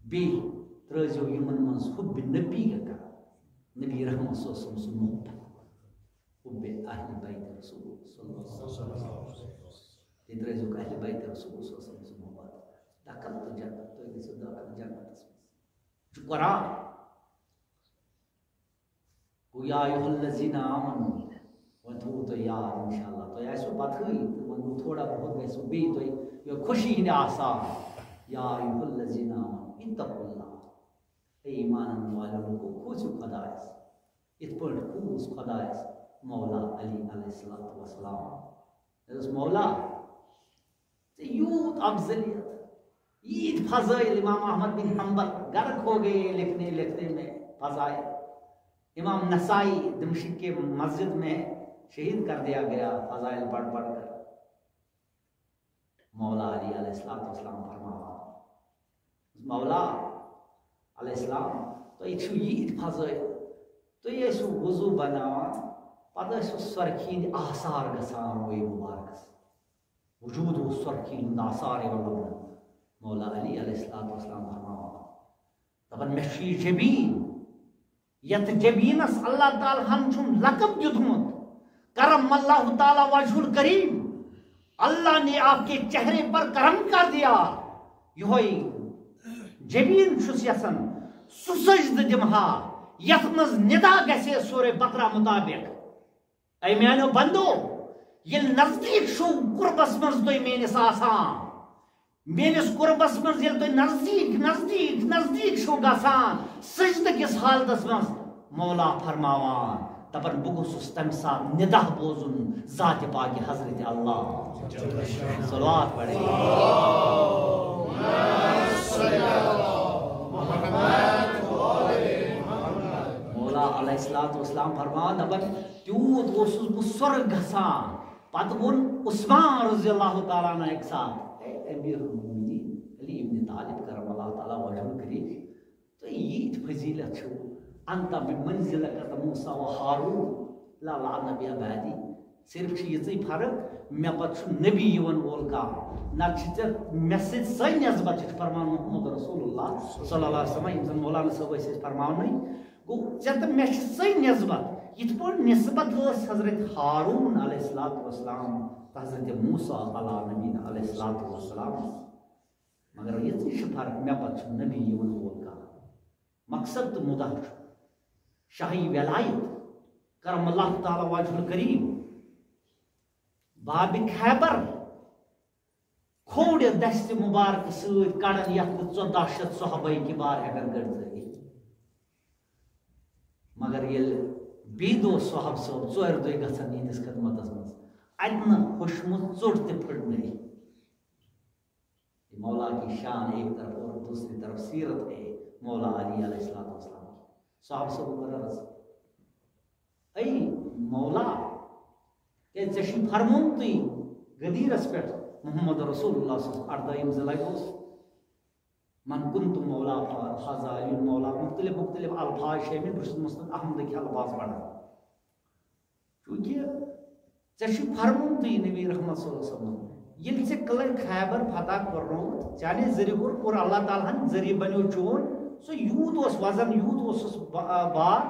بیٚیہِ ترٲوزیو یِمن منٛز حب نبی گژھان۔ نبی رحمت صلی اللہ علیہ وسلم سُنٛد محبت۔ حب اہل بیت رسول صلی اللہ علیہ وسلم۔ تیٚلہِ ترٲوزیو اہل بیت رسول صلی اللہ علیہ وسلم سُنٛد محبت۔ داخل تہٕ جنت، تُہۍ گٔژھِو دٲخل جنتس منٛز۔ یہِ چھُ قرآن۔ گوٚو یا ایھا الذین آمنو، وۄنۍ تھوٚوُ تۄہہِ یاد، انشاءاللہ۔ تۄہہِ آسِوٕ پتہٕے، تہٕ وۄنۍ گوٚو تھوڑا بہت گژھِوٕ بیٚیہِ تۄہہِ یہِ خوشی ہٕنٛدۍ آثار۔ یا ایھا الذین آمنو اتقوا اللہ۔ اے ایمان انن والٮ۪و لوٗکو، کھوژِو خۄدایس۔ یِتھ پٲٹھۍ کھوٗژ خۄدایس مولا علی علیہ الصلوۃ والسلام۔ مےٚ دوٚپُس، مولا، ژےٚ یوٗت افضلیت، ییٖتۍ فضٲیل۔ امام احمد بن حنبل، گھر کھو گئے لکھنے لکھنے میں فضائل۔ امام نسائی، دمشق کے مسجد میں شہید کر دیا گیا، فضائل پڑھ پڑھ کر۔ مولا علی علیہ الصلوۃ والسلام فرماوان، مولا علیہ السلام، تۄہہِ چھِو ییٖتۍ فضٲیل، تُہۍ ٲسِو وضو بناوان، پتہٕ ٲسِو سۄرخہِ ہِنٛدۍ آثار گژھان رویہِ مُبارکس۔ وجود اوس سۄرخہِ ہُنٛد آثار یِوان لبنہٕ۔ مولا علی علیہ الصلوۃ والسلام فرماوان، دپان، مےٚ چھُ یہِ جبین، یتھ جبینس اللہ تعالیٰ ہن چھُم لقب دیُتمُت، کرم اللہ تعالیٰ وجہ الکریم، اللہ نے آپ کے چہرے پر کرم کر دیا۔ یہوے جبین چھُس یژھان سُہ سجدٕ دِمہا، یتھ منٛز ندا گژھِ سورہ بقرہ مطابق۔ اے میانیو بندو، ییٚلہِ نزدیٖک چھُو قربس منٛز تُہۍ میٲنِس آسان، میٲنِس قربس منٛز ییٚلہِ تُہۍ نزدیٖک، نزدیٖک، نزدیٖک چھِو گژھان، سجدٕ کِس حالتس منٛز مولا فرماوان، دپان، بہٕ گوٚژھُس تمہِ ساتہٕ ندا بوزُن ذاتِ پاکہِ حضرت اللہ۔ صلوات پرے۔ مولا علیہ الصلوۃ والسلام فرمان دپان، تیوٗت اوسُس بہٕ سۄرٕ گژھان۔ پتہٕ ووٚن عثمان رضی اللہ تعالیٰ عنہ اکہِ ساتہٕ، اے امیر المومنین علی ابن طالب کرم اللہ تعالیٰ وجہہ الکریم، تُہۍ ییٖتۍ فضیلت چھِو، انت بمنزلت موسیٰ و ہارون، لا، لا نبی بعدی۔ صرف چھِ یِژٕے فرق، مےٚ پتہٕ چھُ نبی یِوان وول کانٛہہ، نتہٕ چھِ ژےٚ مےٚ سۭتۍ سۄے نسبت، یہِ چھُ فرمان محمد رسول اللہ صلی اللہ علیہ وسلم، یِم زن مولانا صٲب ٲسۍ اَسہِ فرماونٕے۔ گوٚو، ژےٚ تہٕ مےٚ چھِ سۄے نسبت، یِتھ پٲٹھۍ نسبت ٲس حضرت ہارون علیہ الصلوۃ والسلام تہٕ حضرت موسیٰ علیٰ نبینا علیہ الصلوۃ والسلام۔ مگر یِژٕے چھِ فرق، مےٚ پتہٕ چھُ نبی یِوان وول کانٛہہ۔ مقصد تہٕ مُدعا چھُ شاہی ولایت کرم اللہ تعالیٰ وجہ الکریم، باب خیبر کھوڑِ دستِ مبارکہٕ سۭتۍ کڑان، یتھ نہٕ ژۄداہ شیٚتھ صحابہ کبار ہٮ۪کان کٔڑتھٕے۔ مگر ییٚلہِ بیٚیہِ دۄہ صحابہٕ صٲب ژورِ دۄہہِ گژھان یِہنٛدِس خدمتس منٛز، اتہِ نہٕ ہوٚشمُت ژوٚٹ تہِ پھٔٹنَے۔ یہ مولا کی شان ایک طرف اور دوسری طرف سیرت ہے مولا علی علیہ الصلوۃ والسلام کی۔ صحابہ صٲب کران عرض، اے مولا، کیٛازِ ژےٚ چھُے فرمومتُے غدیرس پٮ۪ٹھ محمد رسول اللہ صلی اللہ علیہ وسلم، اردٲہِم ذی الحجہ اوس، من کنت مولا فہذا علی مولا، مختلف مختلف الفاظ چھِ ٲمٕتۍ، بہٕ چھُس مسند احمدٕکۍ الفاظ پران۔ چونکہ ژےٚ چھُے فرمومتُے نبی رحمت صلی اللہ علیہ وسلم، ییٚلہِ ژےٚ قلعہ خیبر فتح کوٚرنووُتھ، چانہِ ذٔریعہٕ کوٚر، کوٚر اللہ تعالیٰ ہن ذٔریعہٕ بنیو چون، سُہ یوٗت اوس وزن، یوٗت اوسُس با-، بار،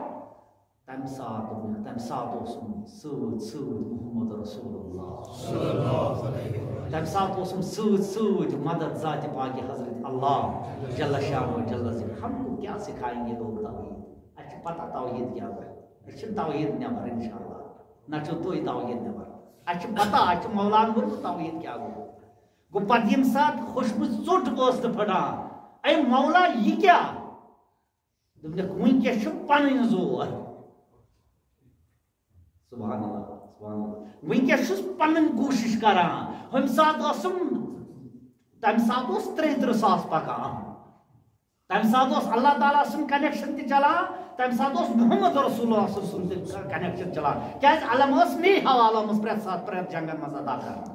تمہِ ساتہٕ، تمہِ ساتہٕ اوسُم سۭتۍ سۭتۍ محمد رسول اللہ۔ تمہِ ساتہٕ اوسُم سۭتۍ سۭتۍ مدد ذاتِ پاکہِ حضرت اللہ جل شانہ و جل ذکر۔ ہم کو کیا سکھائیں گے لوگ توحید؟ اسہِ چھِ پتہ توحید کیا گوٚو۔ أسۍ چھِنہٕ توحید نٮ۪بر انشاءاللہ۔ نہ چھِو تُہۍ توحید نٮ۪بر۔ اسہِ چھِ پتہ، اسہِ چھِ مولان ووٚنمُت توحید کیا گوٚو۔ گوٚو پتہٕ ییٚمہِ ساتہٕ ہوٚشمٕژ ژوٚٹ ٲس نہٕ پھٹان، اے مولا، یہِ کیا؟ دوٚپنکھ، وٕنکیٚس چھُ پنٕنۍ زور۔ سبحان اللہ، سبحان اللہ۔ وٕنکیٚس چھُس پنٕنۍ کوٗشِش کران۔ ہُمہِ ساتہٕ ٲسٕم، تَمہِ ساتہٕ اوس ترٛیہِ ترٕٛہ ساس پکان۔ تَمہِ ساتہٕ اوس اللہ تعالیٰ سُنٛد connection تہِ چلان، تَمہِ ساتہٕ اوس محمد رسول اللہ صلی اللہ علیہ وسلم تہِ connection چلان۔ کیٛازِ علم ٲس مے حوالہٕ آمٕژ پرٛٮ۪تھ ساتہٕ، پرٛٮ۪تھ جنگن منٛز ادا کرنہٕ۔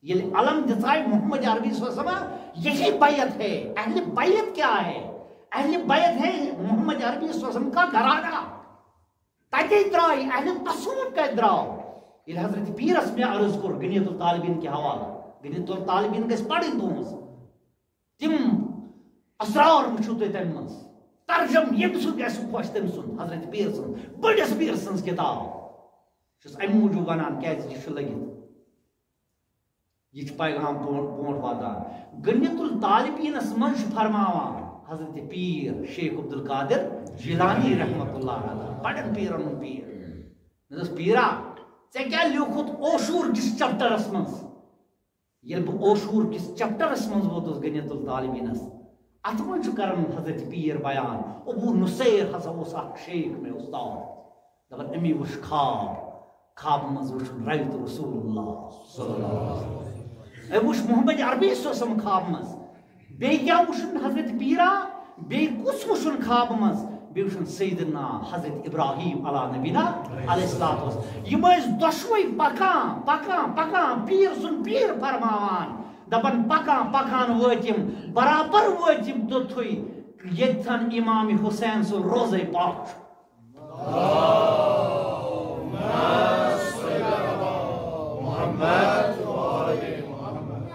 ییٚلہِ علم دِژاے محمد عربی صلی اللہ علیہ وسلم، یہی بیعت ہے۔ اہل بیعت کیا ہے؟ اہل بیعت ہے محمد عربی صلی اللہ علیہ وسلم کا گھرانہ۔ تتے درٛاے، اہل تصوف کتہِ درٛاو؟ ییٚلہِ حضرت پیٖرس مےٚ عرض کوٚر غنیت الطالبین کہِ حوالہٕ، غنیت الطالبین گژھِ پرٕنۍ تُہنٛز۔ تِم اسرار وٕچھِو تُہۍ تَمہِ منٛز۔ ترجم ییٚمہِ سُنٛد گژھِ خۄش تٔمۍ سُنٛد، حضرت پیٖر سٕنٛز، بٔڑِس پیٖر سٕنٛز کِتاب۔ چھُس اَمہِ موٗجوٗب وَنان، کیٛازِ یہِ چھُ لٔگِتھ۔ یہِ چھُ پیغام برونٛٹھ، برونٛٹھ واتان۔ غنیت الطالبینس منٛز چھُ فرماوان حضرت پیٖر شیخ عبدالقادر جیلانی رحمت اللہ علیہ، بڑٮ۪ن پیٖرن ہُنٛد پیٖر۔ مےٚ دوٚپُس، پیٖرا، ژےٚ کیٛاہ لیوٗکھُتھ اوشوٗر کِس چپٹرس منٛز؟ ییٚلہِ بہٕ اوشوٗر کِس چپٹرس منٛز ووتُس غنیت الطالبینس، اتھ منٛز چھُ کران حضرت پیٖر بیان، ابو نصیر ہسا اوس اکھ شیخ مےٚ استاد۔ دپان، أمی وٕچھ خواب، خوابہٕ منٛز وٕچھُن رأیت رسول اللہ صلی اللہ علیہ وسلم۔ أمۍ وٕچھ محمد عربی صلی اللہ علیہ وسلم خوابہٕ منٛز۔ بیٚیہِ کیٛاہ وٕچھُن حضرت پیٖرا؟ بیٚیہِ کُس وٕچھُن خوابہٕ منٛز؟ بیٚیہِ وٕچھُن سیدنا حضرت ابراہیم علیٰ نبینا علیہ الصلوۃ والسلام۔ یِم ٲسۍ دۄشوے پکان، پکان، پکان، پیٖر سُنٛد پیٖر فرماوان، دپان، پکان، پکان وٲتۍ یِم، برابر وٲتۍ یِم توٚتھُے، ییٚتھٮ۪ن امام حسین سُنٛد روضے پاک چھُ۔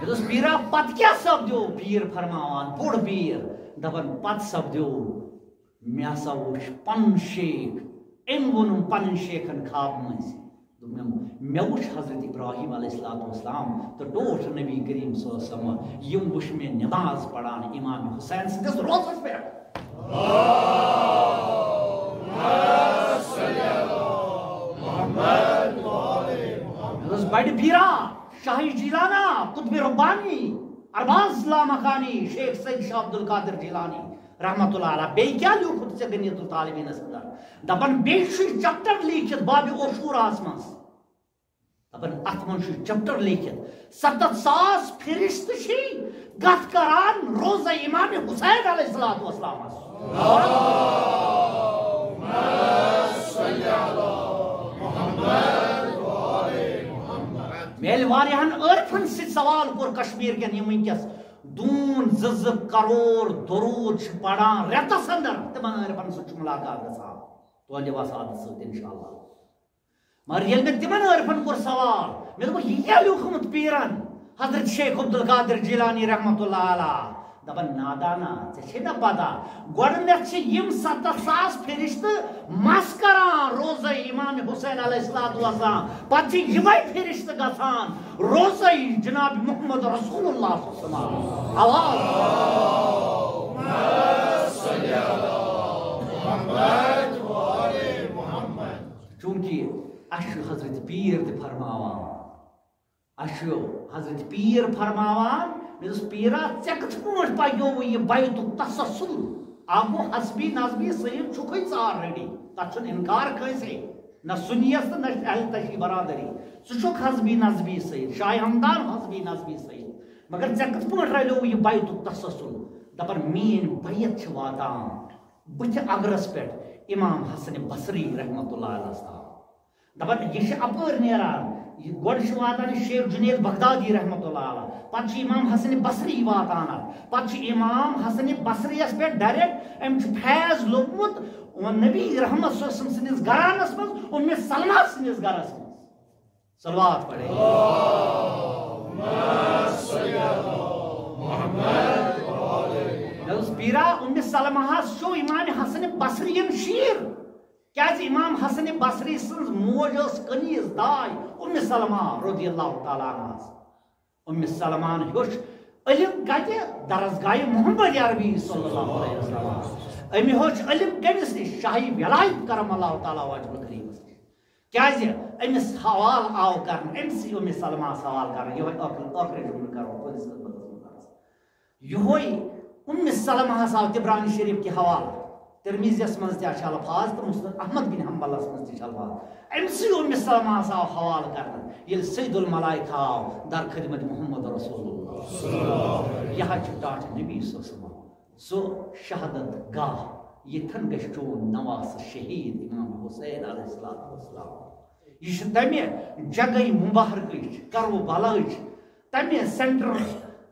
مےٚ دوٚپُس، پیٖرا، پتہٕ کیٛاہ سپدیو؟ پیٖر فرماوان، بوٚڑ پیٖر، دپان، پتہٕ سپدیو، مےٚ ہسا وُچھ پنُن شیخ۔ أمۍ ووٚنُم پنٕنۍ شیخن خوابہٕ منٛز۔ دوٚپنم، مےٚ وُچھ حضرت ابراہیم علیہ الصلوۃ والسلام تہٕ ٹوٹھ نبی کریم صلی اللہ علیہ وسلم، یِم وُچھ مےٚ نماز پران امام حسین سٕنٛدِس روضس پٮ۪ٹھ۔ مےٚ دوٚپُس، بڑِ پیٖرا، شاہی جیلانا، قطب ربانی، ارباز لامکانی، شیخ سید شاہ عبدالقادر جیلانی، رحمت اللہ علیہ، بیٚیہِ کیٛاہ لیوٗکھُتھ ژےٚ غنیت الطالبینس اندر؟ دپان بیٚیہِ چھُ چیپٹر لیٖکھِتھ باب عاشوراہس منٛز۔ دپان اتھ منٛز چھُ چیپٹر لیٖکھِتھ، ستتھ ساس فرشتہٕ چھِ کتھ کران روزہ امام حسین علیہ الصلوۃ والسلامس۔ میلہِ واریاہن عٲرفن سۭتۍ سوال کوٚر کشمیر کٮ۪ن، یِم وٕنکیٚس دوٗن زٕ زٕ کرور درود چھِ پران رٮ۪تس اندر، تِمن عٲرفن سۭتۍ چھُ ملاقات گژھان تُہنٛدِ وساطہٕ سۭتۍ انشاءاللہ۔ مگر ییٚلہِ مےٚ تِمن عٲرفن کوٚر سوال، مےٚ دوٚپُکھ، یہِ کیٛاہ لیوٗکھمُت پیٖرن حضرت شیخ عبدالقادر جیلانی رحمت اللہ علیہ؟ دپان، نادانا، ژےٚ چھے نہ پتہ، گۄڈٕنیتھ چھِ یِم ستتھ ساس فرشتہٕ مس کران روزے امام حسین علیہ الصلوۃ والسلام، پتہٕ چھِ یِمے فرشتہٕ گژھان روزے جناب محمد رسول اللہ صلی اللہ علیہ وسلم۔ آواز۔ چونکہ اسہِ چھُ حضرت پیٖر تہِ فرماوان، اسہِ چھُ حضرت پیٖر فرماوان، مےٚ دوٚپُس، پیٖرا، ژےٚ کِتھ پٲٹھۍ پَیووُے یہِ بیتُک تسلسل؟ اکھ گوٚو حسبی نسبی سۭتۍ چھُکھٕے ژٕ already، تَتھ چھُنہٕ اِنکار کٲنٛسے، نہ سُنیَس تہٕ نہ اہل تشیع برادری۔ ژٕ چھُکھ حسبی نسبی سۭتۍ، شاہ ہمدان حسبی نسبی سۭتۍ، مگر ژےٚ کِتھ پٲٹھۍ رلیووُے یہِ بیتُک تسلسل؟ دَپان، میٛٲنۍ بیت چھِ واتان بٕتھِ اگرس پٮ۪ٹھ امام حسن بصری رحمت اللہ علیہ تام۔ دپان، یہِ چھِ اپٲرۍ نیران، یہِ گۄڈٕ چھُ واتان یہِ شیخ جنید بغدادی رحمت اللہ علیہ، پتہٕ چھُ امام حسن بصری واتان اتھ، پتہٕ چھُ امام حسن بصریَس پٮ۪ٹھ direct أمۍ چھُ فیض لوٚبمُت، وۄنۍ نبی رحمت صلی اللہ علیہ وسلم سٕنٛدِس گرانس منٛز، ام سلمہ سٕنٛدِس گرس منٛز۔ صلوات پڑھے۔ مےٚ دوٚپُس، پیٖرا، ام سلمہ ہس چھُ امام حسن بصری یَن شیٖر۔ کیازِ امام حسن بصری سٕنٛز موج ٲس کنیز داے ام سلمہ رضی اللہ تعالیٰ عنہس۔ ام سلمہ ہن ہیوٚچھ علم کتہِ؟ درسگاہ محمد عربی صلی اللہ علیہ وسلم۔ أمۍ ہیوٚچھ علم کٔمِس نِش؟ شاہی ولایت کرم اللہ تعالیٰ وجہ الکریمس نِش۔ کیازِ أمِس حوالہٕ آو کرنہٕ، أمۍ سٕے ام سلمہ ہس حوالہٕ کرنہٕ۔ یِہوٚے ٲخر، ٲخری جملہٕ کرو تُہنٛدِس خدمتس منٛز عرض۔ یِہوٚے ام سلمہ ہس آو طبرانی شریف کہِ حوالہٕ، ترمیزیس منٛز تہِ چھِ الفاظ تہٕ مسند احمد بن حنبلس منٛز تہِ چھِ الفاظ۔ أمۍ سٕے ام سلمہ ہس آو حوالہٕ کرنہٕ، ییٚلہِ سید الملائکہ آو در خدمت محمد رسول اللہ۔ یہِ حظ چھُ ٹاٹھ نبی صلی اللہ علیہ وسلم۔ سُہ شہادت گاہ، ییٚتھن گژھِ چون نواسہٕ شہید امام حسین علیہ الصلوۃ والسلام۔ یہِ چھُ تمہِ جگہ مبارکٕچ، کربلاہٕچ، تمہِ سینٹرل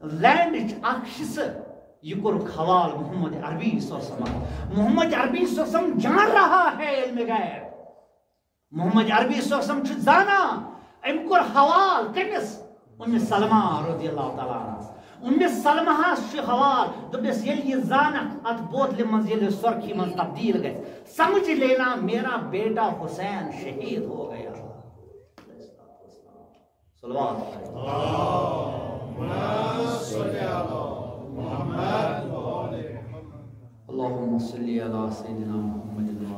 لینڈٕچ اکھ حصہٕ۔ یہِ کوٚرُکھ حوالہٕ محمد عربی صلی اللہ علیہ وسلم۔ محمد عربی صلی اللہ علیہ وسلم جان رہا ہے علم غیب۔ محمد عربی صلی اللہ علیہ وسلم چھُ زانان۔ أمۍ کوٚر حوالہٕ کٔمِس؟ ام سلمہ رضی اللہ تعالیٰ عنہس۔ ام سلمہ ہس چھُ حوالہٕ، دوٚپنس، ییٚلہِ یہِ زانکھ اتھ بوتلہِ منٛز ییٚلہِ سۄرخی منٛز تبدیل گژھِ، سمجھ لینا میرا بیٹا حسین شہید ہو گیا۔ صلوات۔ اللهم صل على سيدنا محمد